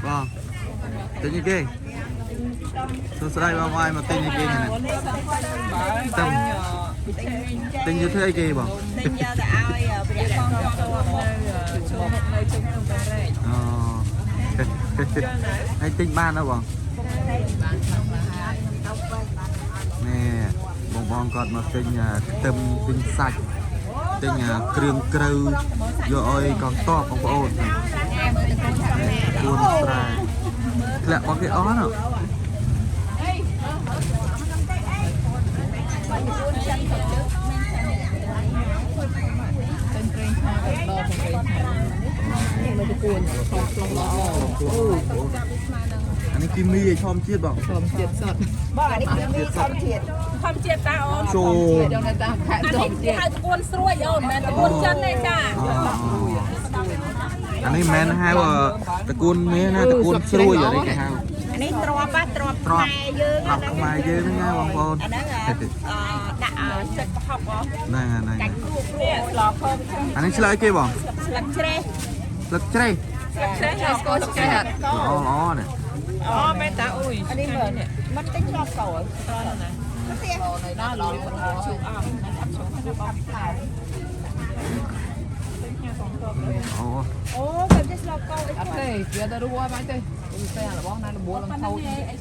បងទិញអីគេសួស្តីបងមកមកទិញអីគេនេះទឹមទិញយកធ្វើអីគេបង ទិញយកទៅឲ្យព្រះកងទ័ពនៅ ចូលមកនៅជុំភ្នំពេញរែក អូហើយទិញបានទេបងនេះបងបងគាត់មកទិញខ្ទឹមទិញសាច់ទិញគ្រឿងក្រៅយកឲ្យកងតបបងប្អូនគួនស្រែធ្លាក់របស់គេអស់ណ៎ ទិញប្រេងឆាក៏ដល់ប្រេងឆានេះមកទៅគួនខំខ្លងល្អ អានេះគីមីឲ្យធម្មជាតិបង ធម្មជាតិសុទ្ធ បងអានេះគឺមានធម្មជាតិ ធម្មជាតិតាអូន ចូល ចង់នៅតាមខេត្ត អា ធម្មជាតិ នេះគេហៅតកួនស្រួយអូនមិនមែនតកួនចិនទេចា អានេះមិនមែនហៅតកួនមាសណាតកួនស្រួយអានេះគេហៅ អានេះទ្របទ្រប ទ្រប ខ្មែរយើង ទ្របខ្មែរយើងហ្នឹងណាបងប្អូន អាហ្នឹងដាក់ចិត្តប្រហុក ហ្នឹងហ្នឹង កាច់គ្រួគ្រួ នេះស្លខំ អានេះឆ្លើយគេបង ស្លឹកជ្រេះ ស្លឹកជ្រេះ ស្លឹកជ្រេះ ស្គាល់ឆ្កែអត់ ល្អល្អនេះ អូមែនតាអ៊ុយ អានេះមើលមិនទិញឆ្លប់កោ ត្រង់ណា ទេ នៅដល់លុយបន្តជូអស់ អូ អូបែបនេះឆ្លប់កោអី អត់ទេវាទៅរួបាច់ទេវាតែរបស់ណារបួលឡើងខូច